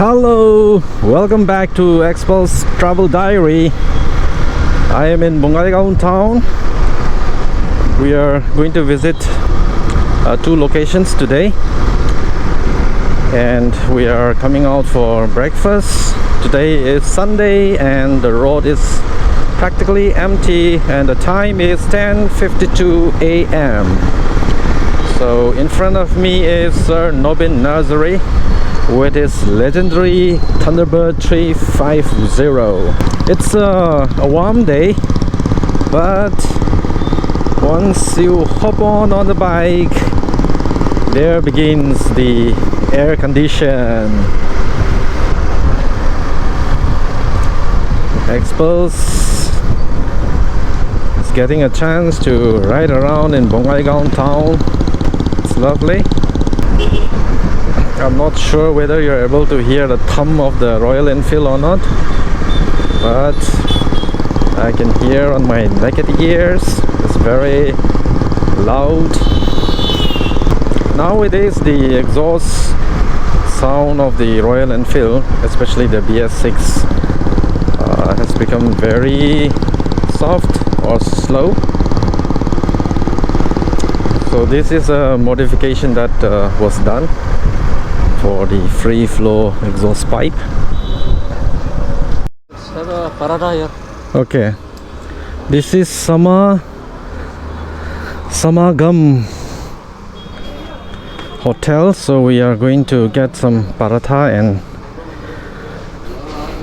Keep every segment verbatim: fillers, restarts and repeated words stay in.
Hello, welcome back to Expulse Travel Diary. I am in Bongaigaon town. We are going to visit uh, two locations today, and we are coming out for breakfast. Today is Sunday, and the road is practically empty, and the time is ten fifty-two a m. So in front of me is Sir Nobin Nazari with his legendary Thunderbird three five zero. It's a, a warm day, but once you hop on on the bike, there begins the air condition. Expulse is getting a chance to ride around in Bongaigaon town. It's lovely. I'm not sure whether you're able to hear the thump of the Royal Enfield or not, but I can hear on my naked ears. It's very loud. Nowadays, the exhaust sound of the Royal Enfield, especially the B S six, uh, has become very soft or slow. So this is a modification that uh, was done for the free flow exhaust pipe. Sir, uh, paratha here. Okay. This is Sama Samagam Hotel. So we are going to get some paratha and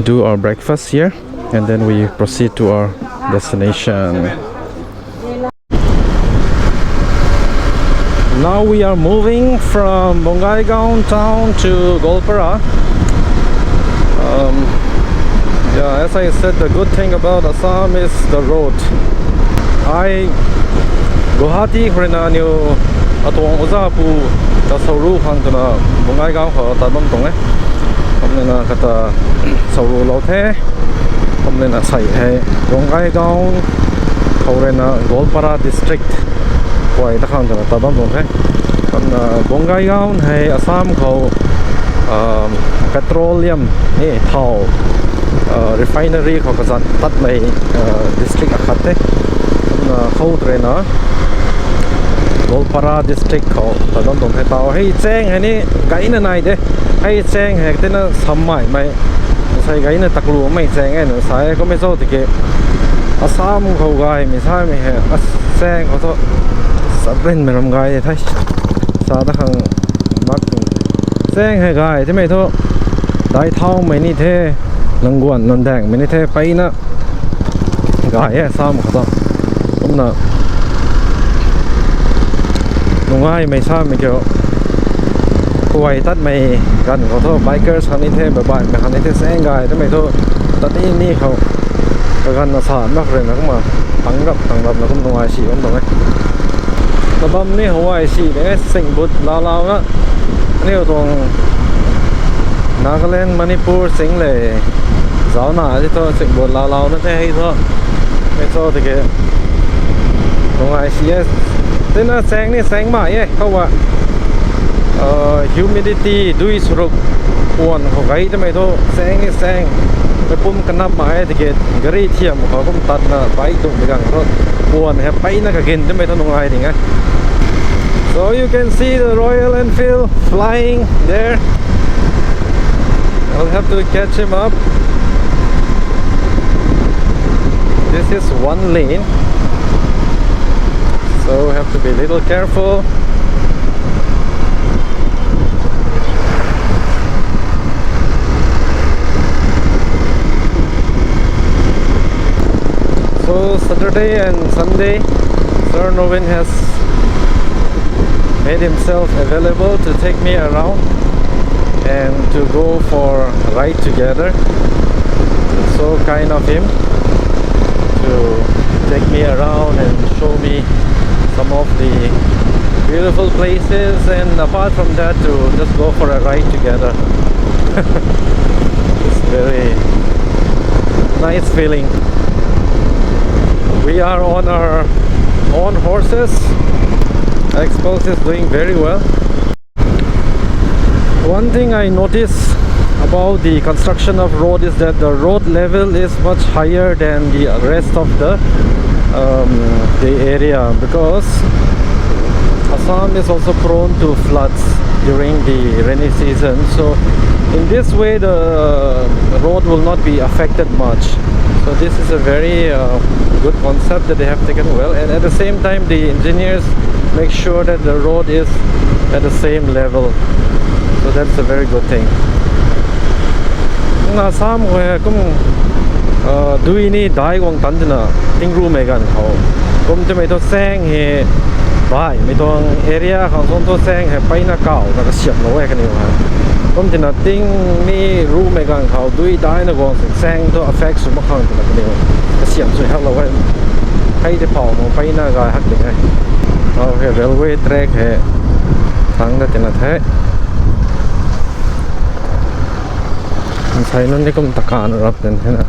do our breakfast here, and then we proceed to our destination. Now we are moving from Bongaigaon town to Goalpara. Um, yeah, as I said, the good thing about Assam is the road. I Guwahati khou rui na aniu atuang oza pu ta Sauru khang twna Bongaigaon khou tat bam tuang e. Kumna kata Sauru lou the. Kumna sei hei Bongaigaon khou rui na Goalpara district kuay ta khang twna tat bam tuang the. Kumna Bongaigaon hei Assam khou, um, petroleum, eh, thau, uh, refinery khou kazat tatmei, uh, district akhat the. Kumna khou rui na Goalpara district khou tat bam tuang the. Tau hei cheng hei ni gayna nai de. Hei cheng hei tina sammaimei, sei gayna taklu mei cheng e na sa e. Kummei cho tiki Assam khou gaymei samei hei, as, cheng khou thu saprinmei ram gay the. Sa ta khang mak cheng hei gay timei thu dai thaumei ni the, nang guan nang daengmei ni the, peyna gay e Assam khou thu. Kumna nungaimei samei kiu, kuay tatmei ganv khou thu bikers khang ni the, babaihmei khang ni the, cheng gay timei thu tat ni ni khou kaganv na sa mak rui na kumna tang rap tang rap na kum nungai si bam tuang e. Kabam ni how ai si de, chingbut laulauna aniu tuang Nagaland, Manipur ching le zauna ti thu chingbut laulauna the hei thu. Mei cho tiki nungai si e. Tina cheng ni cheng mai e khou a, uh, humidity dui saruk puan khou gay timei thu cheng ni cheng. Mei pum kanap mai e tiki gari thiam khou kum tatna bike tung bi gang thu puan hei peyna kagin timei thu nungai ding e. So you can see the Royal Enfield flying there. I'll have to catch him up. This is one lane, so we have to be a little careful. So Saturday and Sunday, Sir Nobin has made himself available to take me around and to go for a ride together. It's so kind of him to take me around and show me some of the beautiful places, and apart from that, to just go for a ride together. It's very nice feeling. We are on our own horses. Expulse is doing very well. One thing I notice about the construction of road is that the road level is much higher than the rest of the, um, the area, because Assam is also prone to floods during the rainy season. So in this way, the road will not be affected much. So this is a very, uh, good concept that they have taken well, and at the same time, the engineers make sure that the road is at the same level. So that's a very good thing. Na Assam khou hei kum, uh, dui ni dai guang tan tina, ting rumei ganv khou. Kum twmei thu saeng hei, baihmei tuang area khang suang thu saeng hei peyna kaw na kasiamhlou e kaniw hei. Kum tina ting ni rumei ganv khou dui daina guang sing saeng thu affect sw mak khang twna kaniw kasiam sw haklou e. Hei tei phau mak peyna gay hak ding e. Okay, railway track hei thangc ta tina the. Mansei nunc ni kum takan rap den the na.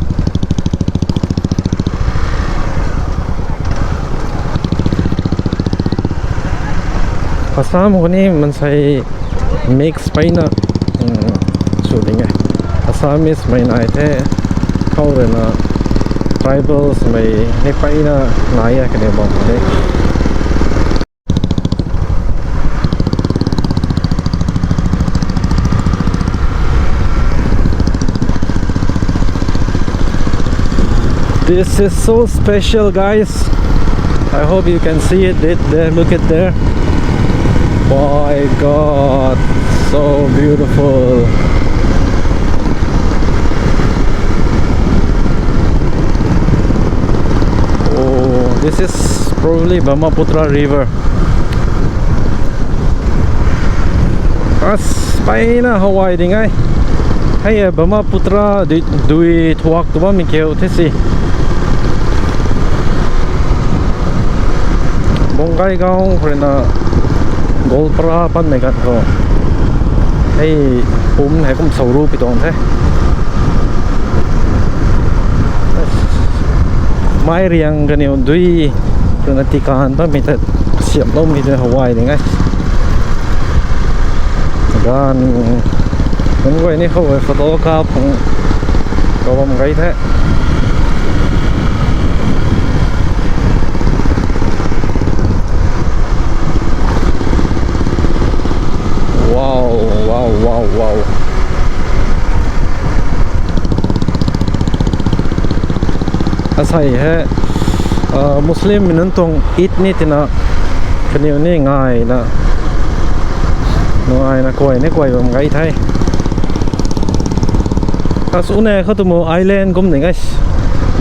Assam khou ni mansei mix peyna, um, sw ding e. Assamese mei nai the, khou rui na tribals mei ni peyna nai e kaniw bam khou ni. This is so special, guys. I hope you can see it. It there, look at there. My God, so beautiful. Oh, this is probably Brahmaputra River. As peyna how ai ding e. Hei e Brahmaputra dui, dui thuak tu bammei kiu the si. Bongaigaon khou rui na Goalpara patmei ganv khou hei pumc hei kum sau ru pi tuang the. Mei riang kaniw dui rui na tikan patmei ta siamhloumei ta how ai ding e. Ganv nunc guay ni khou photo kap khang kabam gay the. Wow, wow, wow, wow. Asei hei, uh, Muslimmei nunc tuang Eid ni tina, kaniw ni ngaina, ngaina kuay ni kuay bam gay the. As une khou tu mu island kum ding e.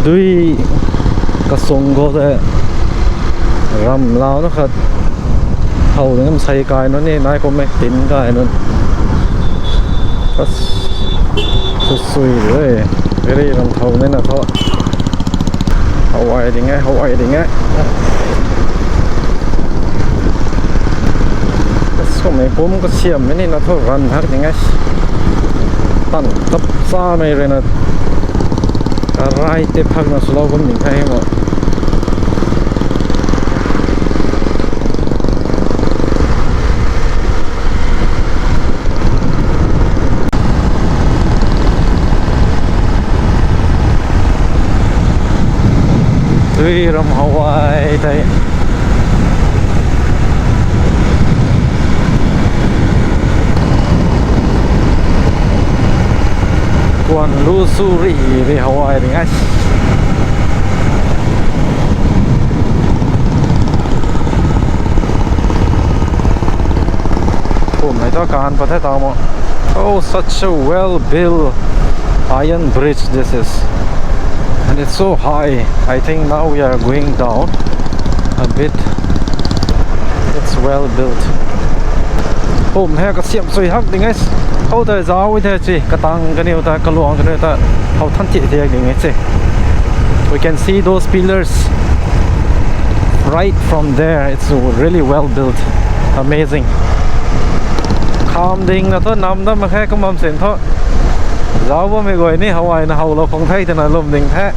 Dui kasung khou tei ramlauna khat how ding e, mansei kai nunc ni nai kum e, tin kai nunc. As, sw sui de, very ram thau ni na thu. How ai ding e, how ai ding e. As, kummei pumc kasiammei ni na thu ran hak ding e. Tan tap chamei rui na karai tei phakna swlou kum ding the mo. Dui ram how ai tei. Kuan lu su ri ri how ai ding e. Kummei thu kan pat the ta mo. Oh, such a well-built iron bridge this is. And it's so high. I think now we are going down a bit. It's well built. Pumc hei kasiam sui hak ding e. How tei zauc e the chi, katang kaniw ta, kaluang kaniw ta, how than ti thiak ding e chi. We can see those pillars right from there. It's really well built. Amazing. Kham ding na thu nam dam mak khe, kum bam sin thu. Zauc bammei guay ni how ai na howlou khang the twna lwm ding the.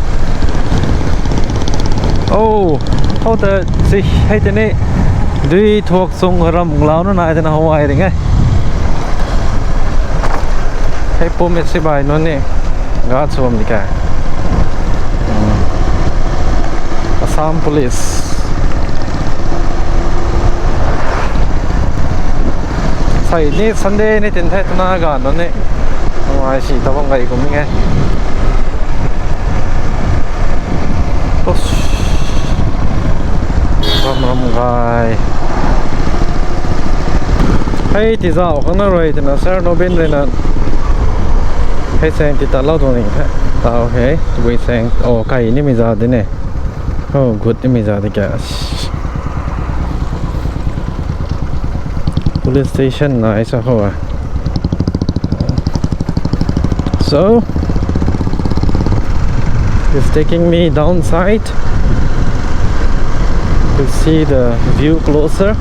Oh, how ta si hei tei ni dui thuak chung ram nglau na nai twna how ai ding e. Hei pum e si bai nunc ni. Ga chum di ka. Hmm. Assam Police. Sai ni Sunday ni tin the twna ga nunc ni. Ai si tabang gai kum ni nge. Ram ram gai. Hei tizau khang na rui tina Sir Nobin rui na. Hei seng ti ta lau tuang ni the. Tau hei, tugui seng. Oh, kai ni mi za di ne. Oh, gut ni mi za di ka. Police station na ai sa ho a. So, it's taking me downside to see the view closer.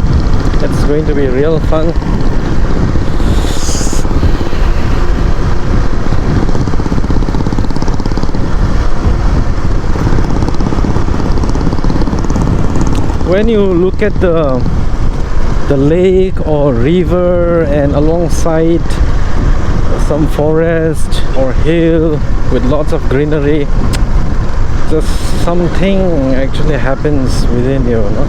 It's going to be real fun. When you look at the the lake or river and alongside some forest or hill with lots of greenery, just something actually happens within you, no?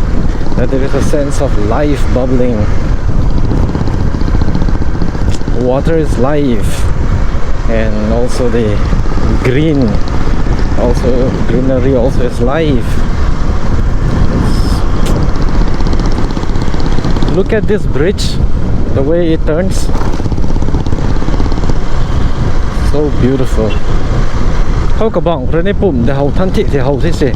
That there is a sense of life bubbling. Water is life, and also the green, also greenery also is life. Look at this bridge, the way it turns. So beautiful. How kabang khou ni pum de how than thi thi how thi se.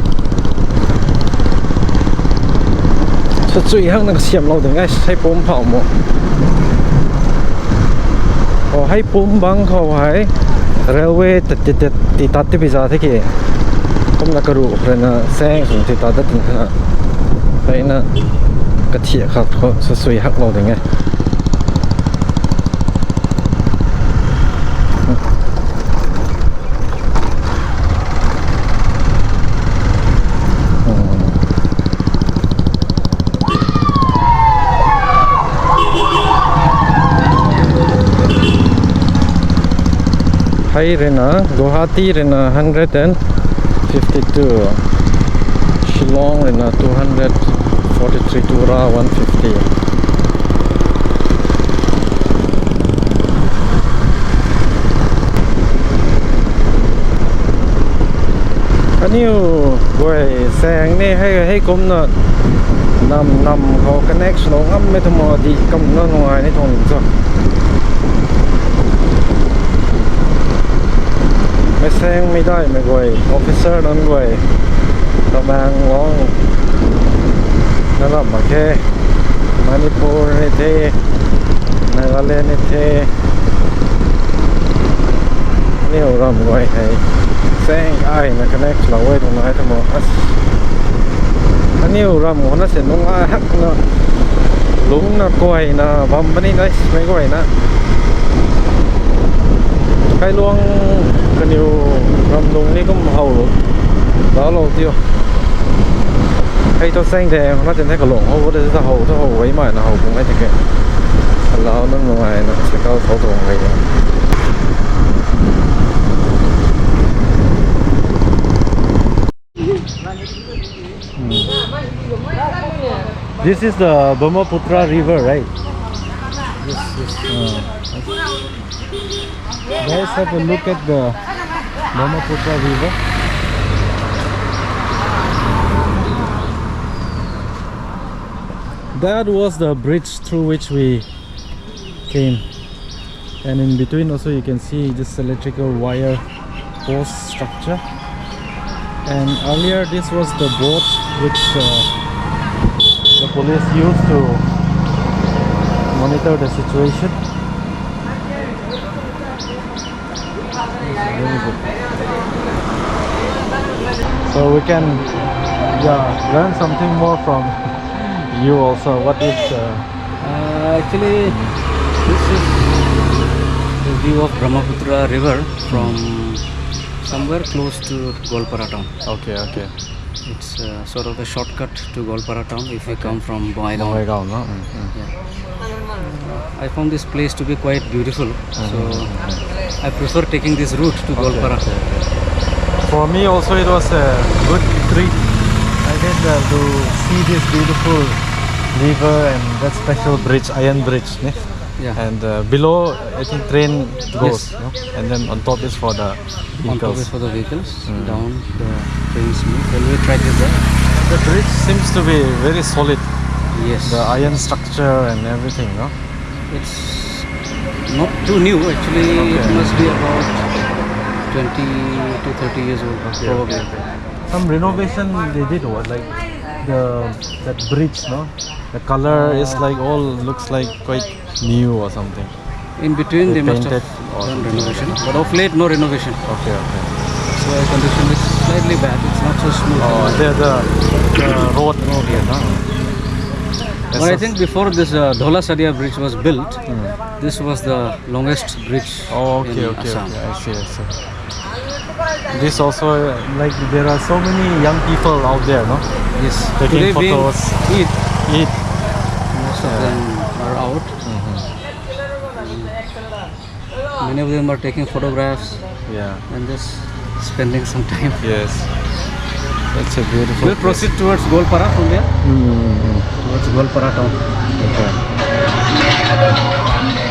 Sa chui hang na kasiam lou de ngai, hei pum phau mo. Oh, hei pum bang khou hei railway ti tat ti pi za the ki. Kumna karu khou na sang sung ti tat dat na. Hei na kathiak khak khou sa chui hak lou de ngai. Hei rui na, Guwahati rui na hundred and fifty-two, Shillong rui na two hundred forty-three, Tura one fifty. Aniu guay sang ni hei, hei kumna nam, nam khou connect lou ngam e tho mo di kumna nungai ni tuang cho. Mei sang mei dai mei guay, officer nunc guay, Tamenglong na ram mak khe, Manipur ni the, Nagaland ni the, aniu ram guay hei sang ai na connect lou e tuang nai tho mo. As, aniu ram khou na se nungai hak na, lungc na kuay na bam puni nai mei guay na. Kailuang kaniw ram lung ni kum how lou, da lou tiu. Hei tu sang de, na tin the kalung how de ta how, ta how wei mai na how kum ai tike. Allow nunc nungai na cycle khou tuang wei. This is the Brahmaputra River, right? Yes, yes. Uh, guys, have a look at the Brahmaputra River. That was the bridge through which we came. And in between also you can see this electrical wire post structure. And earlier this was the boat which, uh, the police used to monitor the situation. Very good. So we can, yeah, learn something more from you also. What is, uh, Uh, actually, this is the view of Brahmaputra River from somewhere close to Goalpara town. Okay, okay. It's uh, sort of a shortcut to Goalpara town if you come from Bongaigaon. Bongaigaon, no? Mm, mm. Yeah. I found this place to be quite beautiful, so I prefer taking this route to Goalpara. For me also, it was a good treat. I get uh, to see this beautiful river and that special bridge, iron bridge. Ne? Yeah. And uh, below, I think train goes, no? And then on top is for the On top vehicles. Is for the vehicles. Down the trains move. Railway track is there. The bridge seems to be very solid. Yes. The iron structure and everything, no? It's not too new actually. It Okay. Must be about twenty to thirty years old, probably. Some renovation they did, what, like the that bridge, no? The color is like all looks like quite new or something. In between, they, They must have painted or done something. Renovation, but of late, no renovation. Okay, okay. So the condition is slightly bad. It's not so smooth. Oh, the the, the road, no? Okay, no? But I think before this uh, Dhola Sadia bridge was built, this was the longest bridge Oh, okay, in okay, Assam. Okay. I see, I see. This also uh, like there are so many young people out there, no? Yes. Taking Today being photos. Eid, Eid. Most of them are out. Many of them are taking photographs Yeah. And just spending some time. Yes. It's a beautiful. We'll proceed towards Goalpara from there. Mm, Towards Goalpara town. Okay.